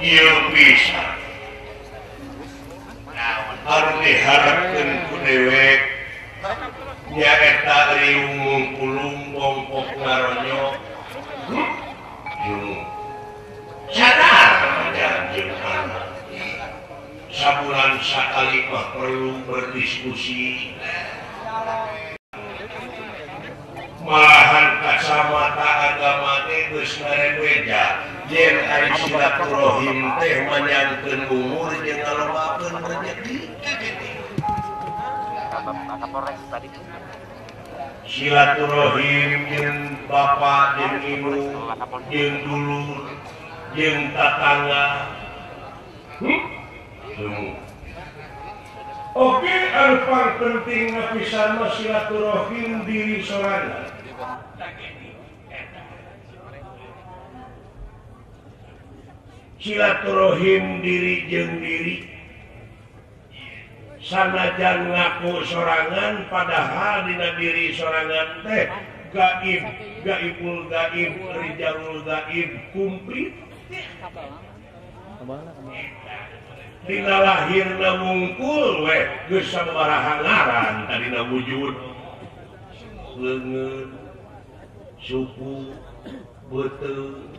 Ieu bisa anu diharapkeun ku dewek nyaeta riung pulung pongpok ngaronyo sadar jeung anak sabulan sakali mah perlu berdiskusi malahan kacamata agama teh geus ngarebeja yen ari silaturahim teh manyangkeun umur jeung ngalobakeun rezeki. Silaturahim jeung bapa jeung ibu jeung dulur jeung tatangga. Oke, anu pangpenting pisan mah silaturahim diri sorangan. Silaturahim diri jeung diri. Sanajan ngaku sorangan padahal dina diri sorangan teh gaib, gaibul gaib, rijalul gaib kumplit. Dina lahirna wungkul we geus sabaraha ngaran tadina wujud leungeun suku beuteung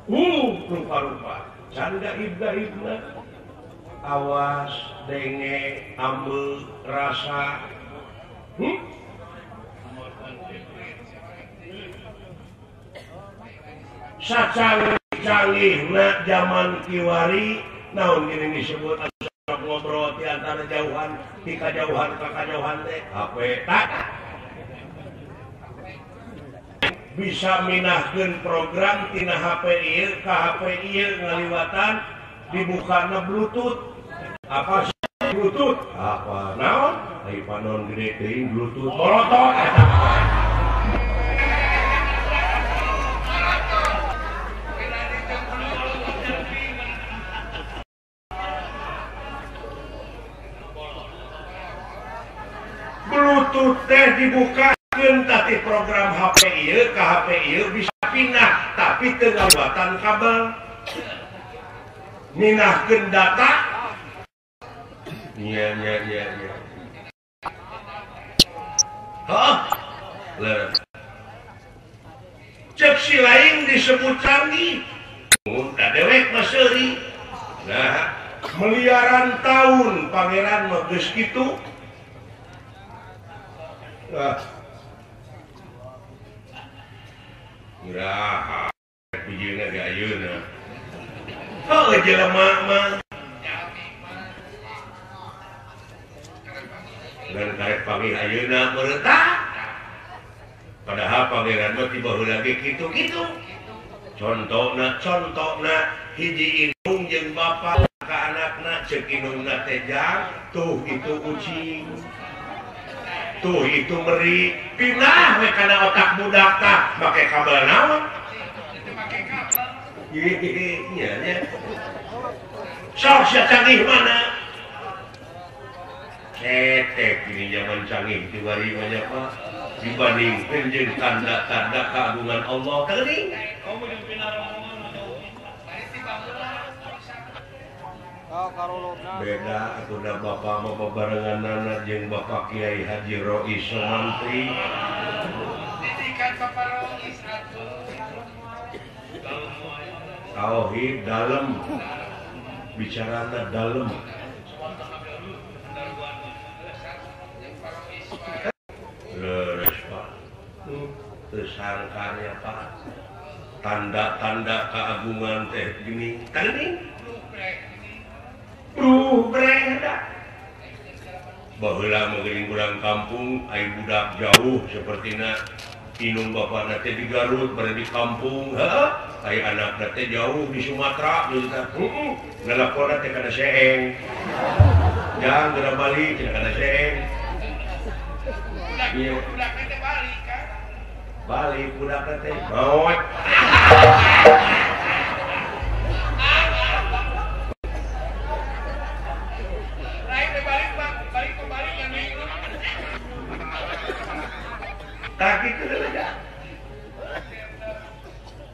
rupa-rupa can gaib-gaibna awas denge ambe rasa sacanggih-canggihna zaman kiwari naon gini disebut anu ngobrol di antara jauhan di kajauhan ka kajauhan teh HP tak bisa minahkeun program tina HP ieu ka HP ieu ngaliwatan dibukana Bluetooth apa sih Bluetooth apa naon ai panon gede teuing Bluetooth borotot eta. Bluetooth teh dibukakeun tadi program HP ieu ka HP ieu bisa pindah tapi teu ngaliwatan kabel minahkeun data nya nya nya nya heuh leres cek si lain disebut canggih mun ka dewek mah seuri. Nah miliaran tahun pangeran mah geus kitu. Ah. Iraha pijieuna ge ayeuna. Heuh jelema mah. Dan karek panggih ayeuna meureun tah. Padahal pangeran mah ti baheula ge kitu-kitu. Contona hiji indung jeung bapa ka anakna ceuk indungna teh jang tuh itu ucing. Tuh itu meri pindah we kana otak budak tah make kabel naon nya nya sok sia canggih mana cetek ini zaman canggih tiwari banyak Pak dibandingkeun jeung tanda-tanda keagungan Allah teuing. Beda atuh da bapa mah bebarenganana jeung Bapak Kiai Haji Rois Somantri. Didikan Bapak Rois atuh. Tauhid dalem. Bicarana dalem. Leres Pak. Tersangkanya Pak. Tanda-tanda keagungan teh gini. Teuing. Baheula mah geuning urang kampung ai budak jauh sapertina indung bapana teh di Garut bari di kampung heuh ai anakna teh jauh di Sumatera geus tah heuh nalakona teh kana seeng jang geura balik cenah kana seeng budak teh balik kan balik budak teh maot.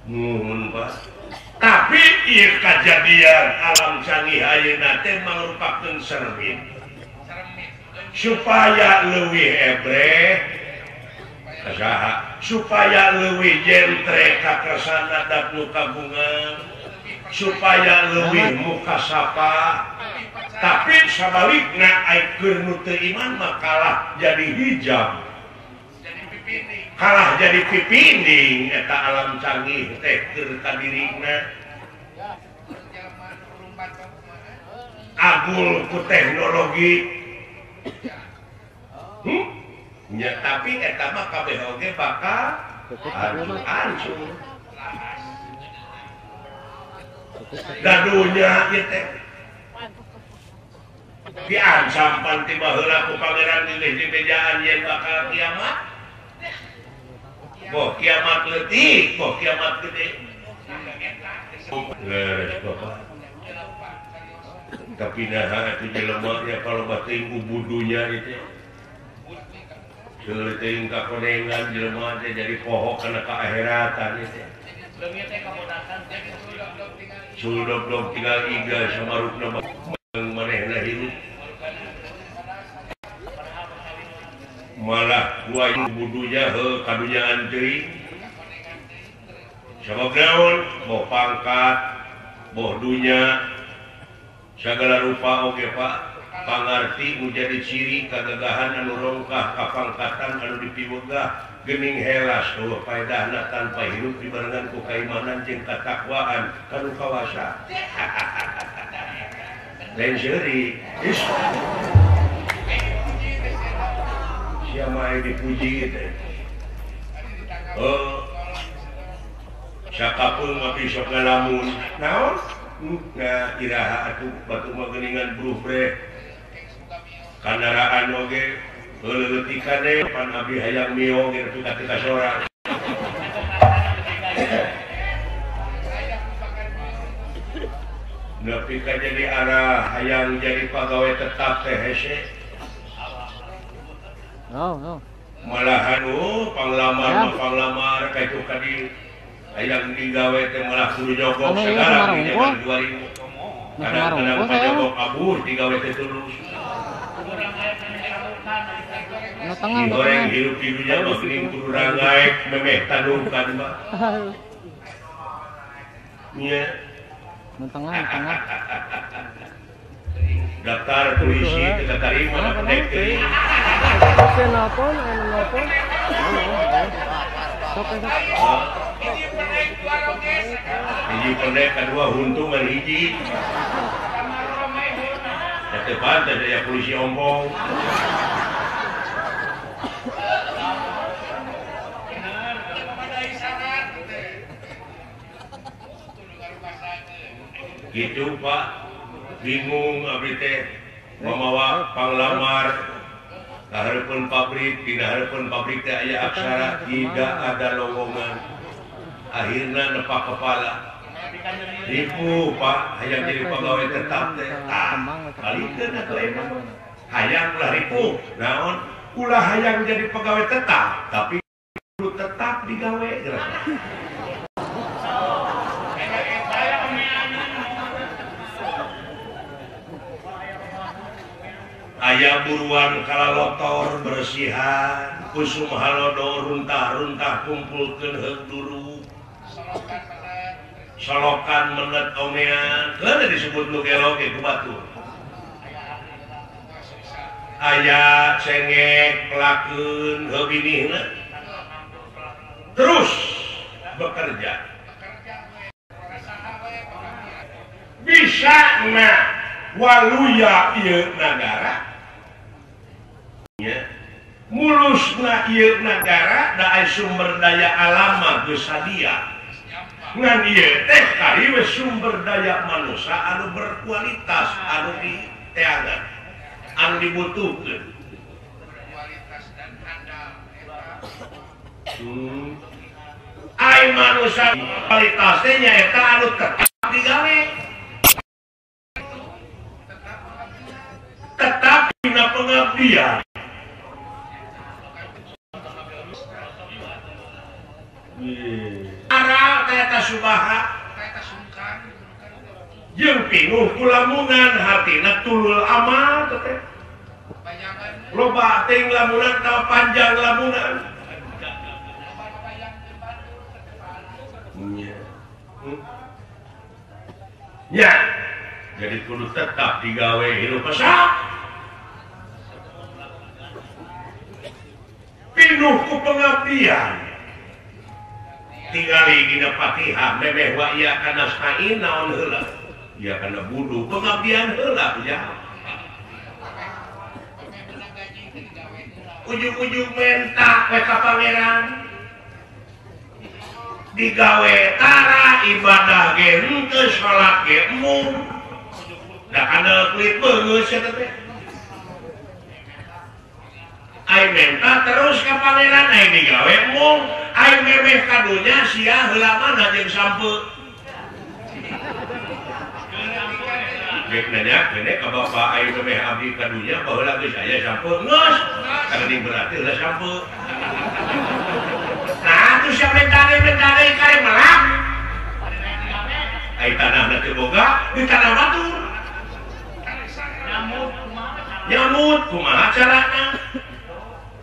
Nuhun Pak. Tapi ieu kajadian alam canggih ayeuna teh mangrupakeun cermin supaya leuwih ebreh saha supaya leuwih jentre kakersana dat nu kagungan supaya leuwih mukasapa tapi sabalikna ai keur nu teu iman mah kalah jadi hijab kalah jadi pipinding eta alam canggih teh keur ka dirina agul ku teknologi. Ya, tapi eta mah kabeh oge bakal hancur. Dadunya ieu teh diancam pan ti baheula ku pangeran dilih dibejaan yen bakal kiamat. Boh kiamat leutik, boh kiamat gede. Leres bapak. Tapi nah itu jelema nya kalau batin budunya itu. Teuing kakonengan jelema teh jadi poho kana kaakheratan ieu teh. Suldob-dob tinggal iga samarupna manehna hirup. Malah gua budunya heuh kadunyaan teuing. Sabab naon? Boh pangkat, boh dunya, sagala rupa oge Pak. Pangarti menjadi ciri kagagahan anu rongkah kapangkatan anu dipiwegah gening helas eueuh paedahna tanpa hirup dibarengan ku kaimanan jeung katakwaan kanu kawasa. Lain seuri. Sia mah dipuji teh. Oh. Sakapeung mah sok ngalamun. Naon? Nah, iraha atuh batu mah geuningan bruh-breh. Kandaraan oge leuleutikan deui pan abdi hayang mio ge nepi ka teu kasora. Nepi ka jadi arah hayang jadi pagawe tetap teh hese. Oh, oh. Malahan panglamar panglamar ka itu ka di hayang digawe teh malah kudu jogok segala di zaman 2000. Kadang-kadang pajogok kabur digawe teh tulus. Digoreng hirup di dunia mah geuning kudu rangaek memeh tandungkan mah. Nya. Nu tengah, tengah. Daftar polisi teu katarima da pendek teuing. Nelpon, anu nelpon. Sok sok. Hiji pendek kadua huntungan hiji. Da teu pantes aya polisi ompong. Gitu Pak, bingung abdi teh mamawa panglamar ka hareupeun pabrik, dina hareupeun pabrik teh aya aksara tidak ada lowongan. Akhirna nepak kepala. Ripuh Pak, hayang jadi pegawai tetap teh. Tah, balikeun atuh emang. Hayang ulah ripuh, naon? Ulah hayang jadi pegawai tetap, tapi kudu tetap digawe geura. Aya buruan kalalotor bersihan kusum halodo runtah-runtah kumpulkeun heug dulu solokan menet omean keun disebut nu gelo ge ku batur aya cengek pelakeun heuh binihna terus bekerja bisa na waluya ieu nagara mulusna ieu nagara da sumber daya alam mah geus sadia ngan ieu teh kari we sumber daya manusia anu berkualitas anu diteangan anu dibutuhkeun berkualitas dan handal eta. Ai manusia kualitas teh nyaeta anu tetap digawe tetap dina pengabdian. Aral teh eta subaha, Jeung pinuh ku lamunan hatina tulul amal teh. Loba teuing lamunan tawa panjang lamunan. Ya. Jadi kudu tetap digawe hirup pesak. Pinuh ku pengabdian. Tingali dina Fatihah memeh wa iya kana stain naon heula. Ya kana buduh pengabdian heula ya. Ujung-ujung menta we ka pangeran. Digawe tara ibadah ge henteu salat ge embung. Da kana kulit beungeut sia teh. Ai menta terus ka pangeran ai digawe embung, ai memeh ka dunya sia heula mana jeung sampeu. Rek nanya kene ka bapa ai memeh abdi ka dunya baheula geus aya sampeu geus. Kana ding berarti heula sampeu. Nah, atuh sia mentare-mentare kare melak. Ai tanahna teu boga di tanah batur. Nyamut kumaha carana?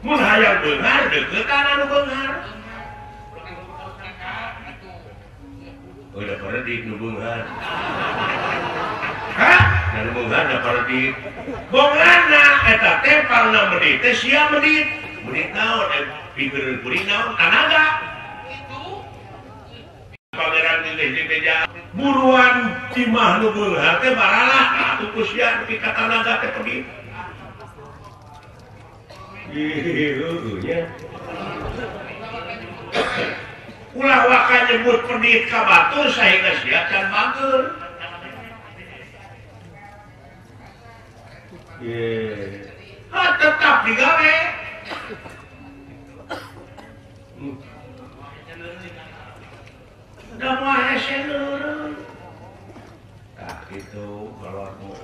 Mun hayang beunghar deukeut anu beunghar. Udah paredik nu beunghar. Hah? Nu beunghar da paredik. Bongana eta teh pangna medit teh sia medit. Medit naon? Pikireun kuring naon? Tanaga. Pangeran geus dibeja buruan cimah nu beunghar teh baralah atuh ku sia nepi ka tanaga teh pedit. Ulah waka nyebut pedit ka batur sehingga sia can bager. Ha tetap digawe. Da moal hese leureun. Tah kitu kolotmu.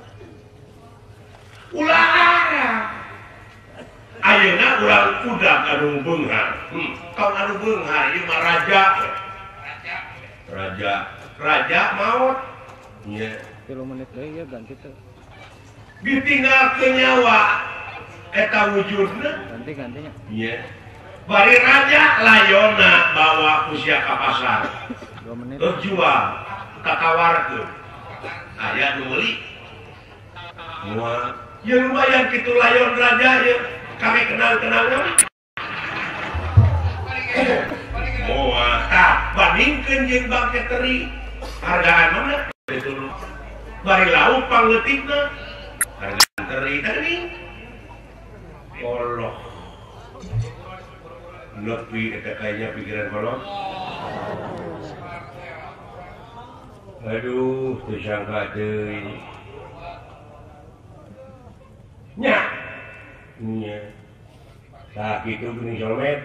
Ulah arah. Ayeuna urang udah anu beunghar. Tong anu beunghar ieu mah raja. Raja. Raja maot. Nya. 3 menit deui ya ganti teh. Ditinggalkeun nyawa eta wujudna. Ganti-gantinya. Nya. Bari raja layona bawa ku sia ka pasar. 2 menit. Jual tatawarkeun. Aya nu meuli. Moal. Ye lumayan kitu layon raja ye. Kami kenal-kenalnya. Moal tah bandingkeun jeung bangke teri. Hargaan mana? Bari lauk pangleutikna. Hargaan teri teri. Allah. Nepi eta kayaknya pikiran kolot. Aduh, teu sangka deui. Nya. Nya. Tah kitu geuning solmet.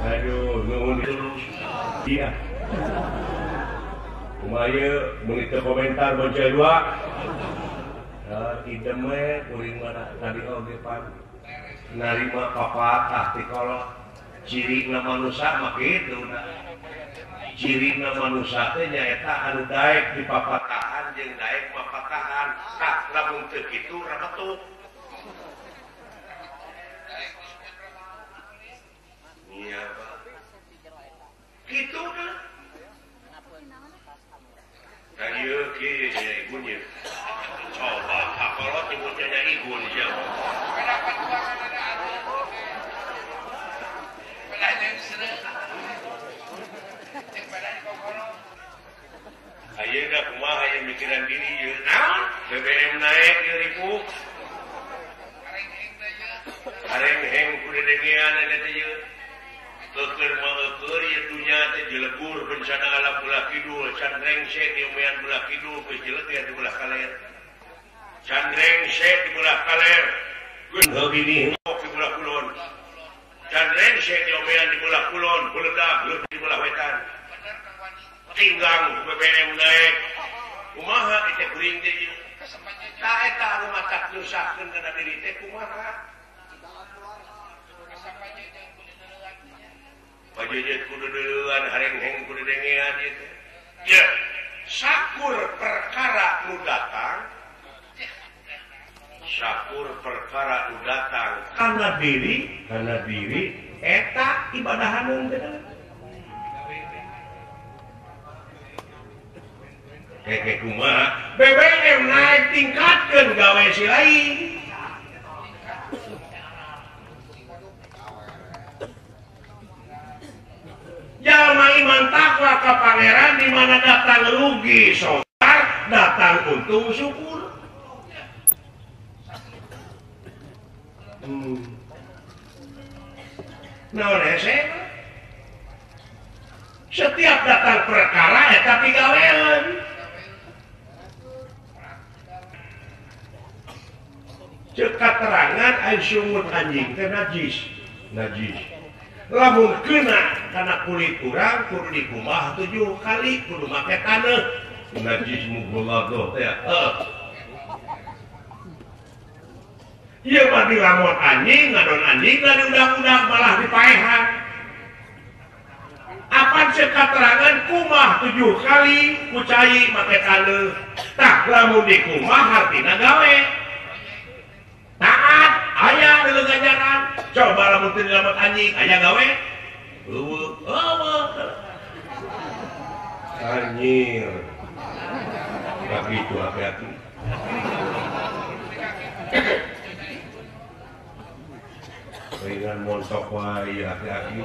Aduh, nuhun terus. Iya. Kumaha ieu meuni teu komentar boncel dua. Idem we kuring mah tadi oge pan. Narima papatah ti kolot. Cirina manusa mah kitu da. Cirina manusa teh nyaeta anu daek dipapatahan jeung daek mapatahan. Tah lamun teu kitu rametuk. Iya, Pak. Kitu dah. Tah ieu kieu nya igun ieu. Coba kakolot ibu nya igun sia. Ayeuna kumaha ieu mikiran diri ieu naon? BBM naik ieu ribu. Areng-heng ku dedengean eta teh ieu. Keur mah keur ieu dunya teh jelegur bencana alam belah kidul, can rengse di umean belah kidul geus jelek ya di belah kaler. Can rengse di belah kaler. Geus begini di belah kulon. Can rengse di umean di belah kulon, beledak di belah wetan. Tinggang BBM naik. Kumaha teh kuring teh ieu? Tah eta anu matak nyusahkeun kana diri teh kumaha? Pajejet kudu deuleuan, hareng-heng kudu dengean ieu teh. Ya, sakur perkara nu datang, sakur perkara nu datang karena diri eta ibadahan teh. Keke kumaha BBM naik tingkatkeun gawe si lain. Jalma iman takwa ka pangeran di mana datang rugi sobar, datang untung syukur. Naon hese? Setiap datang perkara eta pigawean. Ceuk katerangan ai sungut anjing teh najis. Najis. Lamun kena kana kulit urang kudu dikumbah 7 kali kudu make taneuh. Najis mughaladzah teh. Heeh. Ieu mah dilamon anjing, ngadon anjing lah diundang-undang malah dipaehan. Apan ceuk katerangan kumah 7 kali ku cai make taneuh. Tah lamun dikumbah hartina gawe. Taat aya deuleu ganjaran. Coba lamun teu dilamot anjing aya gawe. Eueuh, eueuh. Anjir. Begitu hati-hati. Ringan montok wae hati-hati.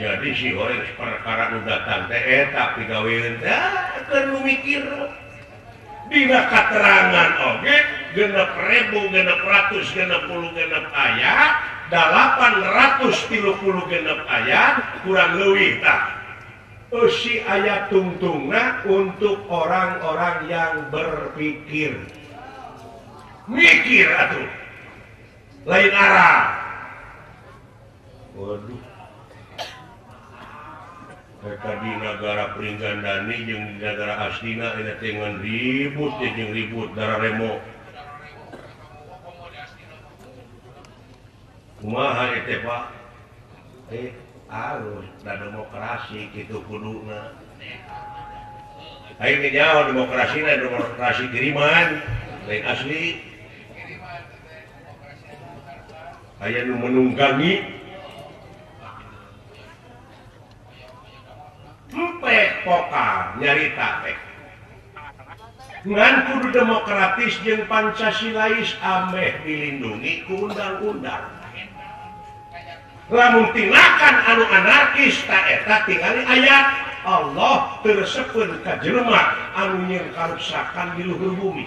Jadi si orang perkara nu datang teh eta pigaweun teh keur nu mikir. Dina katerangan oge 6.666 ayat, 836 ayat kurang leuwih tah. Eusi ayat tungtungna untuk orang-orang yang berpikir. Mikir atuh. Lain arah. Waduh. Mereka di negara Pringgandani jeung di negara Astina ini teh ngan ribut ya jeung ribut darah remo. Kumaha eta Pak? Alus da demokrasi kitu kuduna. Aing nyaho demokrasina demokrasi kiriman lain asli. Aya nu menunggangi empek pokal nyarita teh ngan kudu demokratis jeung Pancasilais ameh dilindungi ku undang-undang. Lamun tindakan anu anarkis ta eta tingali ayat Allah teu resepeun ka jelema anu nyeun karuksakan di luhur bumi.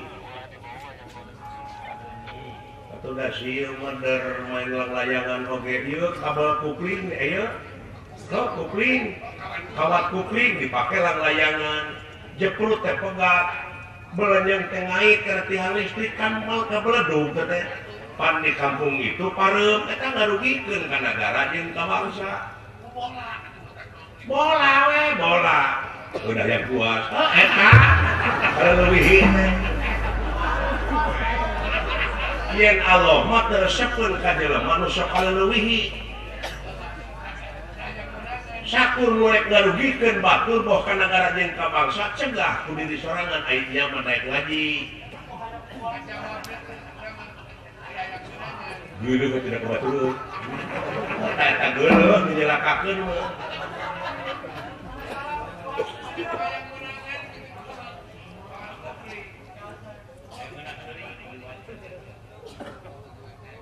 Atuh da sieu mah der main layangan oge ieu kabel kupling ieu kupling kawat kupling dipake lang layangan jeprut teh pegat belenyeng teh ngait kana tiang listrik kan mal kabeledug teh pan di kampung itu pareum eta ngarugikeun ka nagara jeung ka bangsa. Bola we bola udah yang puas oh, eta leuwih yen Allah mah teu resepeun ka jelema nu sok kaleuwihi. Sakur nu rek ngarugikeun batur boh ka nagara jeung ka bangsa cegah ku diri sorangan aing nya mah daek ngaji. Geuleuh tidak ka batur. Eta geuleuh dijelakakeun mah.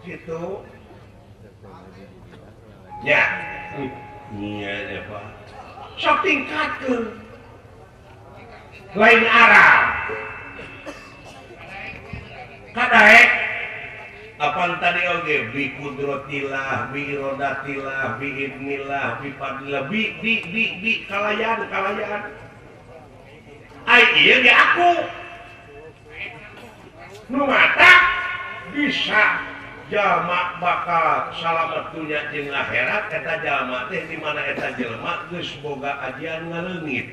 Gitu. Ya. Iya ya Pak. Sok tingkatkeun. Lain arah. Kadaek apaan tadi oge bi kudratillah, bi irodatillah, bi idnillah, bi fadlillah, bi bi bi bi kalayan kalayan. Ai ieu ge aku. Nu mata bisa jalma bakal salamet dunya jeung akhirat eta jalma teh di mana eta jelema geus boga ajian ngaleungit.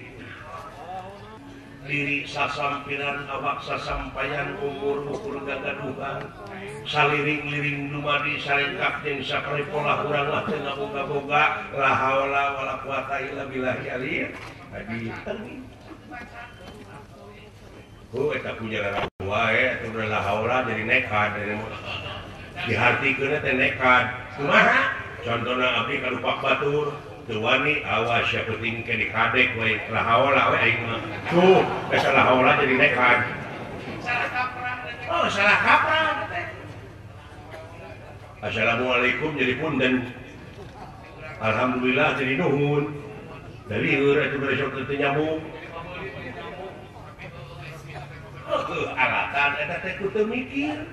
Diri sasampiran awak sasampayan umur ukur gagaduhan saliring-liring dumadi saringkap jeung sakali pola urang lah teu ngaboga-boga la haula wala quwata illa billahi aliyah adi oh eta punya wae atuh la haula jadi nekat dihartikeun teh nekat kumaha contona abdi kalupak batur teu wani awas sia penting ke dikadek we la haula we aing mah tuh geus la haula jadi nekat salah kaprah. Oh salah kaprah teh. Assalamualaikum jadi punten, alhamdulillah jadi nuhun, dari lieur atuh besok teu nyambung. Oh alatan eta teh ku teu mikir.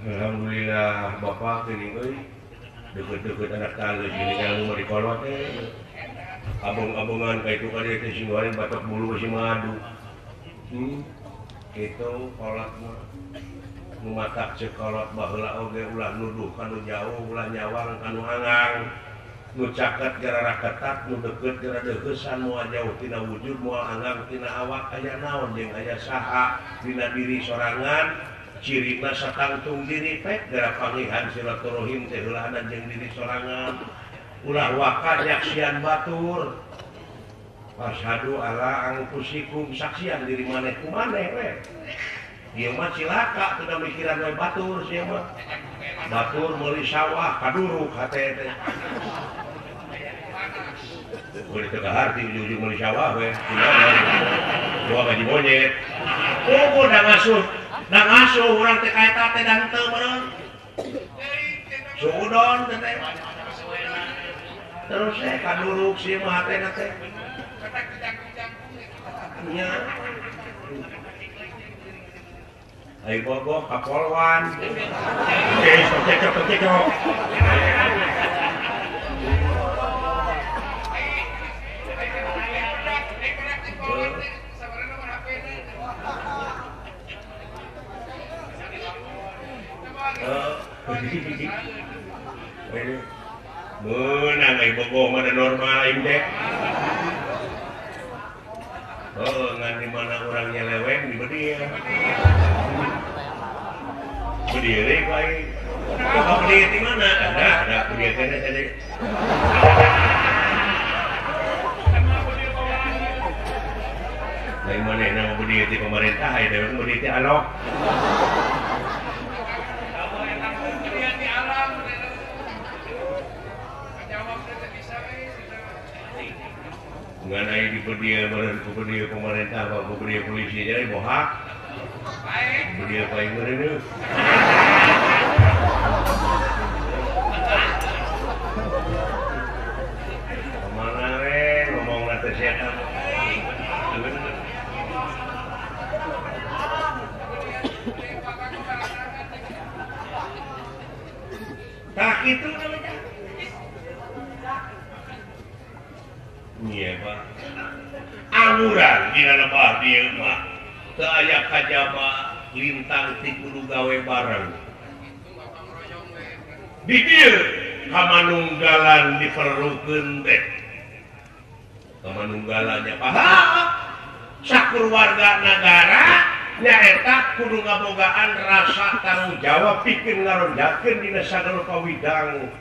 Alhamdulillah bapak geuning euy deket-deket anak tangga gini kalau mau dikolot teh abong-abongan kayak itu kali teh sing goreng batok bulu masih mengadu. Itu kolot mah nu matak ceuk kolot baheula oge ulah nuduh kanu jauh ulah nyawang kanu angang nu caket gara ketat nu deket gara deuheusan moal jauh tina wujud moal angang tina awak aya naon jeung aya saha dina diri sorangan cirina satangtung diri pek gara pangihan silaturahim teh heulana jeung diri sorangan ulah waka nyaksian batur Asyhadu ala anfusikum saksian diri maneh ku maneh we. Ieu mah cilaka teu mikiran we batur sia mah. Batur meuli sawah kaduruk hate teh. Udah teu kaharti ujung-ujung meuli sawah we. Dua gaji monyet. Oh, da ngasuh. Da ngasuh urang teh ka eta teh da henteu meureun. Suudon teh teh. Terus teh kaduruk sia mah hatena teh. Nya. Ayo bobo ka polwan. Sok cekcok cekcok. Meunang ai bobo mah da normal aing teh. Oh, ngan di mana orangnya leweng di bedil. Berdiri baik. Bapak berdiri di mana? Ada berdiri teh tadi. Lain mana nama berdiri di pemerintah, ai dewek berdiri di alok. Ngan ai di berdiri berdiri pemerintah, bapak berdiri polisi jadi bohak. Berdiri paling meureun. Kemana we ngomong teh setan. Tah kitu namanya. Iya Pak. Anguran dina lebah dieu mah teu aya kajaba lintang ti kudu gawe bareng. Di dieu kamanunggalan diperlukeun teh. Kamanunggalannya paham. Sakur warga nagara nyaeta kudu ngabogaan rasa tanggung jawab pikeun ngarondakeun dina sagala pawidang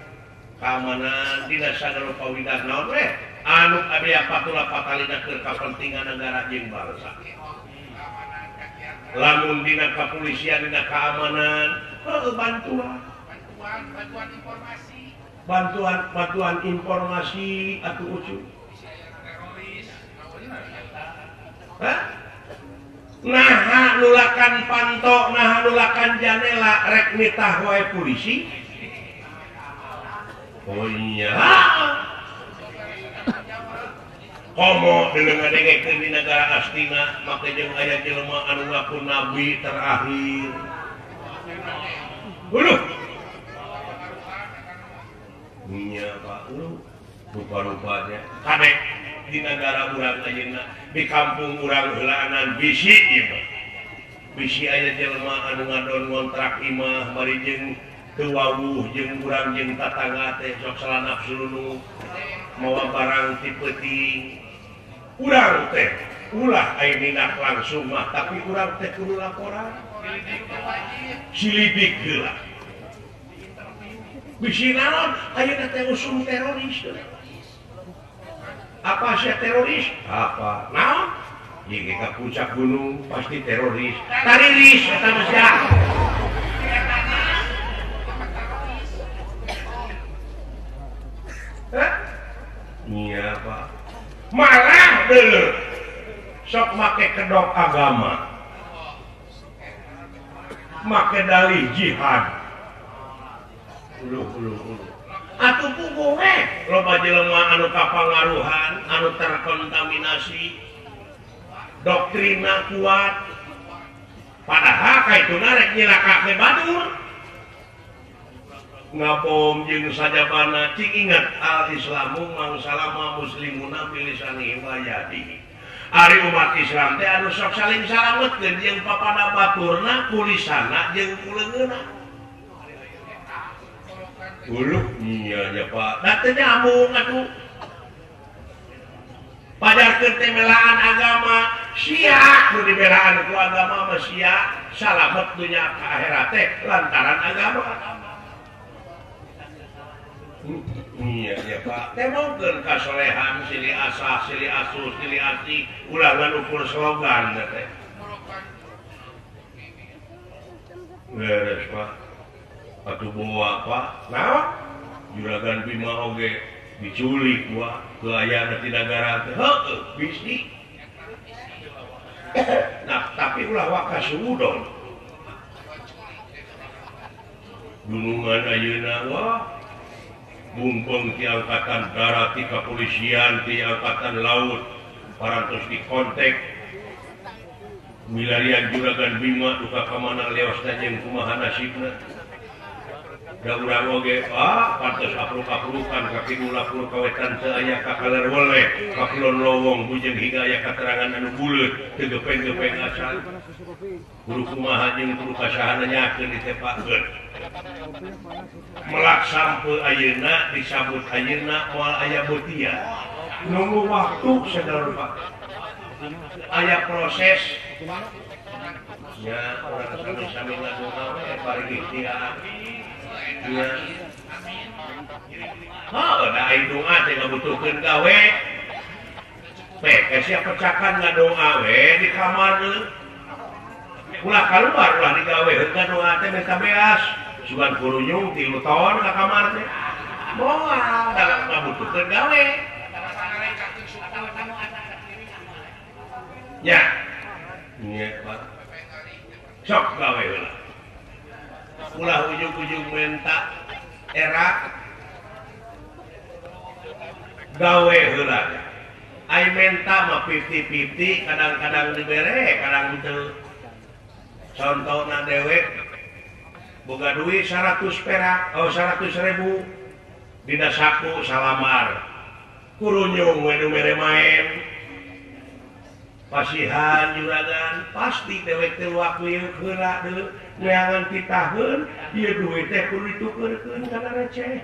keamanan dina sagala pawidang naon we anu abdi patula patalina keur kapentingan negara jeung bangsa. Lamun dina kepolisian dina keamanan heueuh bantuan bantuan informasi bantuan informasi atuh ucu. Hah? Naha nulakan panto, naha nulakan janela rek nitah wae polisi. Oh iya. Komo deungeun di negara Astina make jeung aya jelema anu ngaku nabi terakhir. Uluh. Nya Pak, uluh. Rupa-rupanya kadek di negara urang ayeuna di kampung urang heulaanan bisi ieu mah. Bisi aya jelema anu ngadon ngontrak imah bari jeung teu wawuh jeung urang jeung tatangga teh sok salanap sulunu mawa barang ti peuting. Urang teh ulah aya nindak langsung mah tapi urang teh kudu laporan. Silidik heula. Bisi naon ayeuna teh usum teroris. Apa sia teroris? Apa? Naon? Ieu ka puncak gunung pasti teroris. Tariris eta mah sia. Hah? Iya, Pak. Malah deuleu. Sok make kedok agama. Make dalih jihad. Uluh uluh uluh. Atuh puguh we loba jelema anu kapangaruhan, anu terkontaminasi doktrina kuat. Padahal kaituna rek nyilakake batur. Ngabom jeung sajabana cing ingat al-islamu mangsalama muslimuna bilisanihi wa yadihi. Ari umat Islam teh anu sok saling salametkeun jeung papada baturna, kulisana jeung kuleungeunna. Uluh nya nya Pak, da teu nyambung atuh. Pajarkeun teh belaan agama, sia nu dibelaan ku agama mah sia salamet dunya ka akhirat teh lantaran agama. Iya ya Pak, temongkeun kasolehan silih asah, silih asuh, silih asih, ulah ngan ukur slogan teh. Beres Pak. Atuh bawa Pak. Naon? Juragan Bima oge diculik wah ke ayana ti nagara teh. Heueuh, bisi. Nah, tapi ulah waka suudon. Gunungan ayeuna wah bumbeng ti angkatan darat, ti kepolisian, ti angkatan laut, parantos dikontak milarian Juragan Bima duka ka mana leosna jeung kumaha nasibna. Da urang oge ah pantos apruk-aprukan ka kidul apruk ka wetan teu aya ka kaler weleh, ka kulon lowong bujeng hingga aya katerangan anu buleut teu gepeng-gepeng acan. Kudu kumaha jeung kudu kasaha nanyakeun ditepakeun. Melak sampe ayeuna disambut ayeuna moal aya beutia. Nunggu waktu segala rupa. Aya proses nya urang sami-sami ngadoa we bari ikhtiar. Nya. Heuh, da aya doa teh ngabutuhkeun gawe. Pek sia pecakan ngadoa we di kamar deui. Ulah kaluar ulah digawe heuh ngadoa teh menta beas. Sugan kurunyung 3 tahun ka kamar teh. Moal da ngabutuhkeun gawe. Nya. Nya, Pak. Sok gawe heula. Ulah ujug-ujug menta era gawe heula. Ai menta mah 50-50, kadang-kadang dibere, kadang teu. Contona dewek boga duit 100 perak, oh 100.000 dina saku salamar. Kurunyung we nu mere maen. Pasihan juragan pasti dewek teh waktu ieu heula deui neangan titaheun ieu duit teh kudu ditukeurkeun kana receh.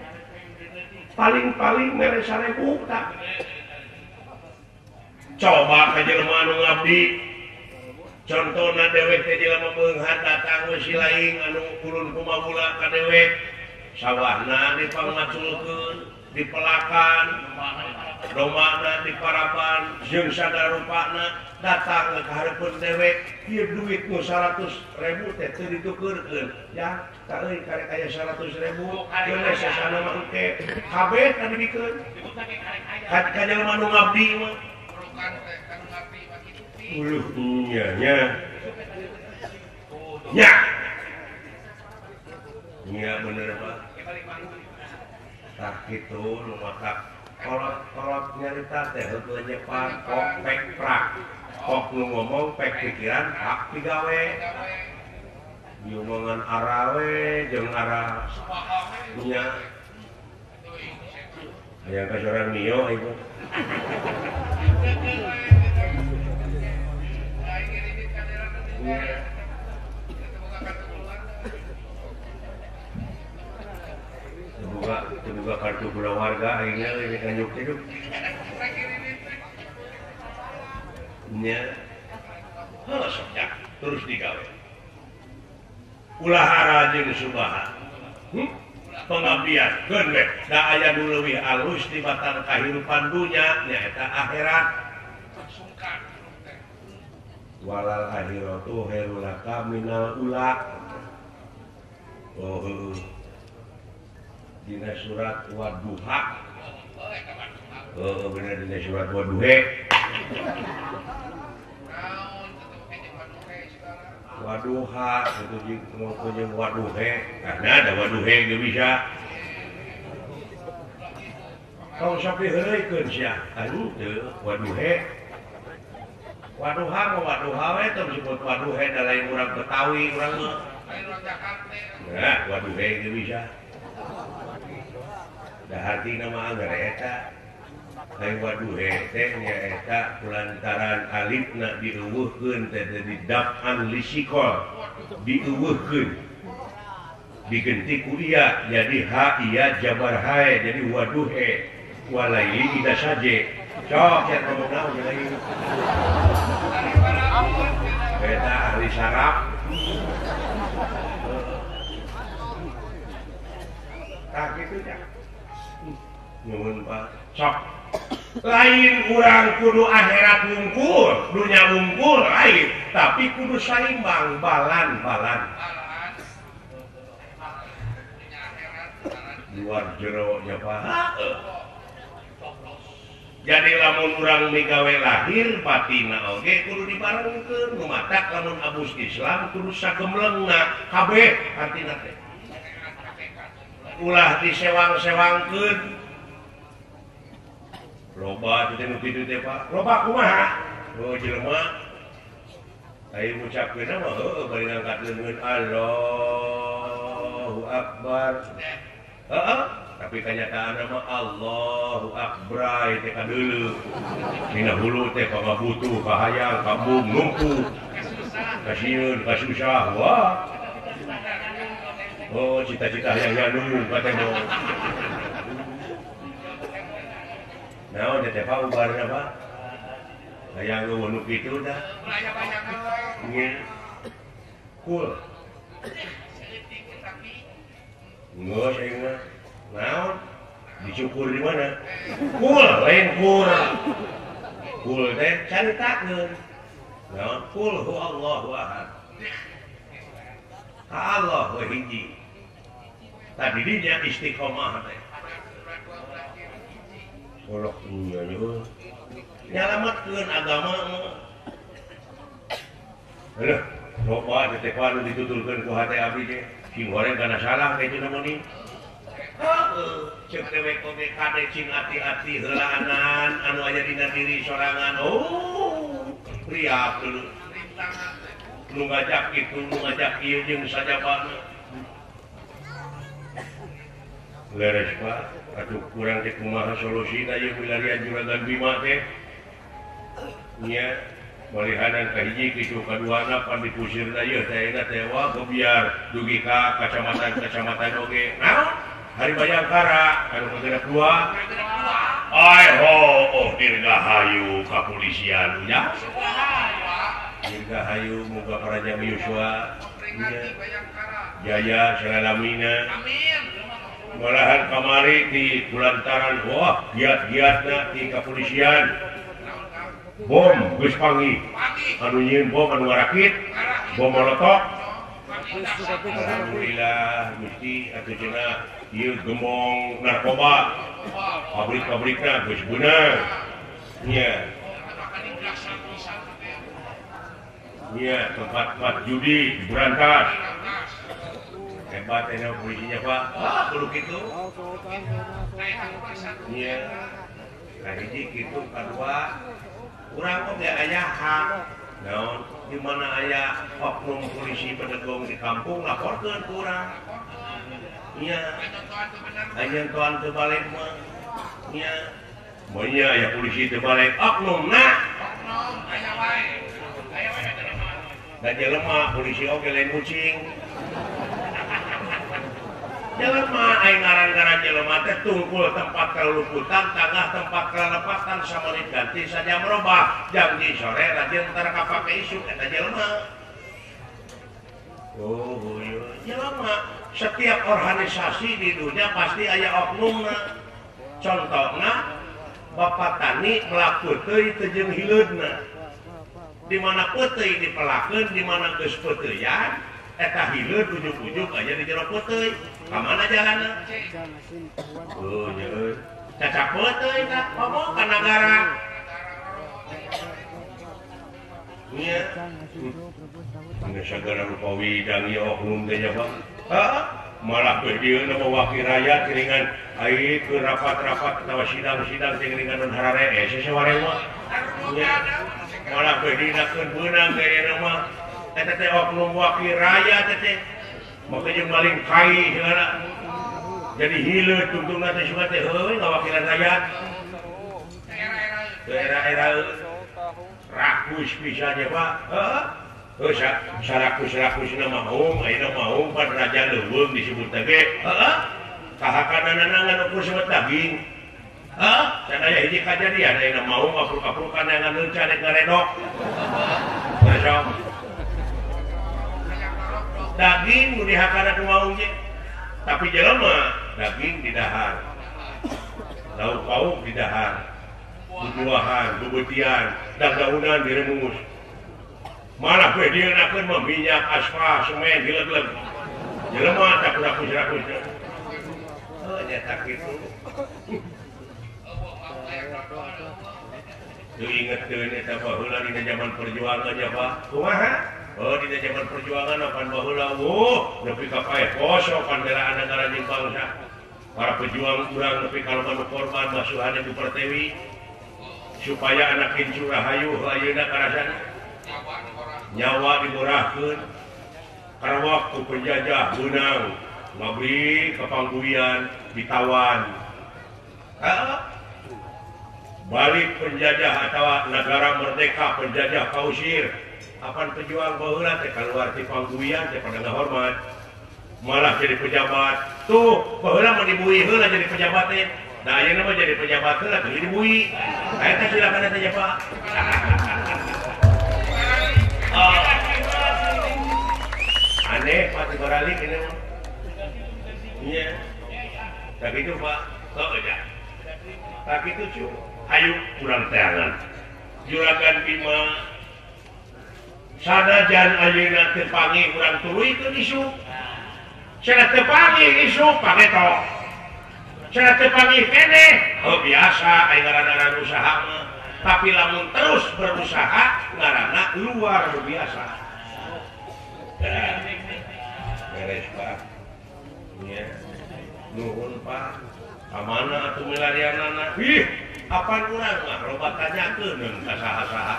Paling-paling mere 1.000 tah. Coba ka jelema anu ngabdi. Contona dewek teh jelema beunghar datang we si laing anu ulun kumabula ka dewek. Sawahna dipangmaculkeun, dipelakan, domana diparapan, jeung sadarupana datang ka hareupeun dewek, ieu duit nu 100.000 teh teu ditukeurkeun. Ya, ka euy karek aya 100.000, ieu mah sasana mah engke. Kabeh tadi dibikeun. Ka jelema nu ngabdi mah. Uluh nya nya. Nya. Nya bener Pak. Tah kitu nu matak kolot-kolot nyarita teh heukeul nyepan kok pek prak. Kok nu ngomong pek pikiran hak digawe. Diomongan arawe jeung ara nya. Aya ka sorang mio ieu. Terbuka kartu kulawarga akhirnya ini kanjuk hidup. Nya. Heuh sok terus digawe. Ulah hara jeung subahat. Pengabdian keun we da aya nu leuwih alus tibatan kahirupan dunya nyaeta akhirat. Walal akhiratu khairul laka minal ula. Oh heuh. Dina surat Wadduha. Oh bener dina surat Wadduha. Waduha itu jeung waduhe karena ada waduhe ge bisa tong sampai heureuykeun sia anu teu waduhe waduha mah waduha we tong disebut waduhe da lain urang Betawi urang mah lain urang Jakarta nah waduhe ge bisa da hartina mah anggar eta lain waduhe teh nyaeta kulantaran alifna dieuweuhkeun teh jadi daf'an lisikol dieuweuhkeun digenti ku iya jadi ha iya jabar hae jadi waduhe walaili ida saje cok ya ngomong naon lagi eta ahli saraf tah kitu nya nuhun Pak sok lain urang kudu akhirat wungkul dunya wungkul lain tapi kudu saimbang balan-balan luar jero nya Pak. Jadi lamun urang migawe lahir batina oge kudu dibarengkeun ngumatak lamun abus Islam kudu sagemlengna kabeh artina teh ulah disewang-sewangkeun. Loba teh nu kitu teh Pak. Loba kumaha? Oh jelema. Aya ngucapkeun mah heueuh bari ngangkat leungeun Allahu Akbar. Heeh, tapi kanyataan mah Allahu Akbar teh kadeuleu. Dina hulu teh pangabutuh, kahayang, kabung, numpu. Kasieun, kasusah, wah. Oh, cita-cita hayang nyandung ka teh mah. Naon teh Pak ubarna Pak? Hayang eueuh nu kitu dah. Nya. Kul. Geus aing mah. Naon? Dicukur di mana? Kul, lain kur. Kul teh caritakeun. Naon? Kul huwallahu ahad. Ka Allah we hiji. Tadi dinya istiqomah teh. Kolok nya nyalametkeun agama mah. Heuh, loba teh anu ditutulkeun ku hate abdi teh. Sing goreng kana salah kitu na meni. Heuh, ceuk dewek oge kade cing ati-ati heulaanan anu aya dina diri sorangan. Oh, riap dulu. Nu ngajak kitu, nu ngajak ieu jeung sajabana. Leres Pak. Aduh kurang teh kumaha solusina ieu milarian juragan Bima teh. Nya malihanan ka hiji kitu kaduana pan dipusirna ieu teh ayeuna teh wah gebiar dugi ka kacamatan-kacamatan oge. Naon? Hari Bayangkara anu kagenep dua. Ai ho oh dirgahayu kapolisian nya. Dirgahayu muga parajang yuswa. Jaya salalamina. Amin. Malahan kamari di kulantaran wah giat-giatna di kepolisian bom geus panggih anu nyieun bom anu ngarakit bom molotok alhamdulillah Gusti atuh cenah ieu gemong narkoba pabrik-pabrikna geus beunang nya nya tempat-tempat judi diberantas. Hebat enak polisinya Pak. Ah, kudu kitu. Iya. Kahiji kitu kadua. Urang oge aya hak. Naon di mana aya oknum polisi pedegong di kampung laporkeun ku urang. Iya. Aya tuan teu balik mah. Iya. Moal nya aya polisi teu balik oknumna. Oknum aya wae. Aya wae Da jelema polisi oge lain kucing. Jelema aing ngaran-ngaran jelema teh tungkul tempat kaluputan, tangah tempat kalepatan samenit ganti sajam robah. Jam di sore rajin tara kapake isuk eta jelema. Oh, jelema setiap organisasi di dunia pasti aya oknumna. Contohna Bapak Tani melak peuteuy teu jeung hileudna. Di mana peuteuy dipelakeun, di mana geus peuteuyan, eta hileud ujug-ujug aya di jero peuteuy. Ka mana jalanna? Oh, nya euy. Cacak peuteuy tah, komo ka nagara. Nya. Geus sagala rupa widang ieu oknum teh nya, Pak. Hah? Malah ke dieu mewakili rakyat geuningan ai keur rapat-rapat atawa sidang-sidang teh geuningan nun harare seseware mah. Malah ke dinakeun beunang geuningan mah. Eta teh oknum wakil rakyat teh. Maka jeung maling kai segala. Jadi hileut tungtungna teh sugan teh heueuy ngawakilan rakyat. Daerah-era rakus pisan nya Pak. Heeh. Heuh sarakus-rakusna mah maung, ayeuna maung pan raja leuweung disebut teh ge. Heeh. Kahakananana ngan ukur sebut daging. Heeh, sadaya hiji kajadian ayeuna maung apruk-aprukan ngan leuca rek ngaredok. Besok. Daging nu dihakana ku maung ge. Tapi jelema daging didahar. Lauk pauk didahar. Bubuahan, bubutian, dagaunan diremus. Malah we dieunkeun mah minyak, aspal, semen dileg-leg. Jelema tak rakus-rakus. Oh, nya kitu. Teu ingetkeun eta baheula dina zaman perjuangan nya, Pak. Kumaha? Oh, dina zaman perjuangan apan baheula wuh nepi ka paeh poso pandelaan negara jeung bangsa. Para pejuang urang nepi ka loba nu korban masuhan di Pertiwi supaya anak incu rahayu ayeuna karasana. Nyawa dimurahkeun karena waktu penjajah beunang ngabri ka pangguyan ditawan. Heeh. Balik penjajah atawa negara merdeka penjajah kausir. Apan pejuang baheula teh kaluar ti pangguyan teh pada ngahormat. Malah jadi pejabat. Tuh, baheula mah dibui heula jadi pejabat teh. Da ayeuna mah jadi pejabat heula teu dibui. Eta silakan teh Pak. Oh. Aneh Pak dibaralik ini mah. Iya. Tak itu Pak. Oh ya. Tak itu cu. Hayu kurang teangan. Juragan Bima sanajan ayeuna teu panggih urang tuluy teu isuk. Cenah teu panggih isuk pangeto. Cenah teu panggih keneh. Oh biasa aya ngaran-ngaran usaha mah. Tapi lamun terus berusaha ngaranna luar biasa. Beres Pak. Nya. Nuhun Pak. Ka mana atuh milarianana? Ih, apan urang mah loba tanyakeun ka saha-saha.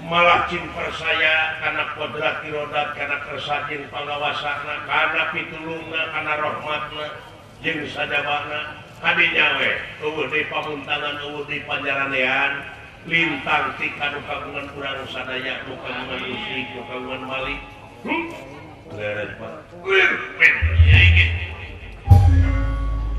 Malah cing percaya kana kodrat irodat kana kersa jeung pangawasana kana pitulungna kana rahmatna jeung sajabana. Kadinya we eueuh deui pamuntangan eueuh deui panjaranean lintang ti kanu kagungan urang sadaya nu kagungan musrik nu kagungan malik. Leres Pak.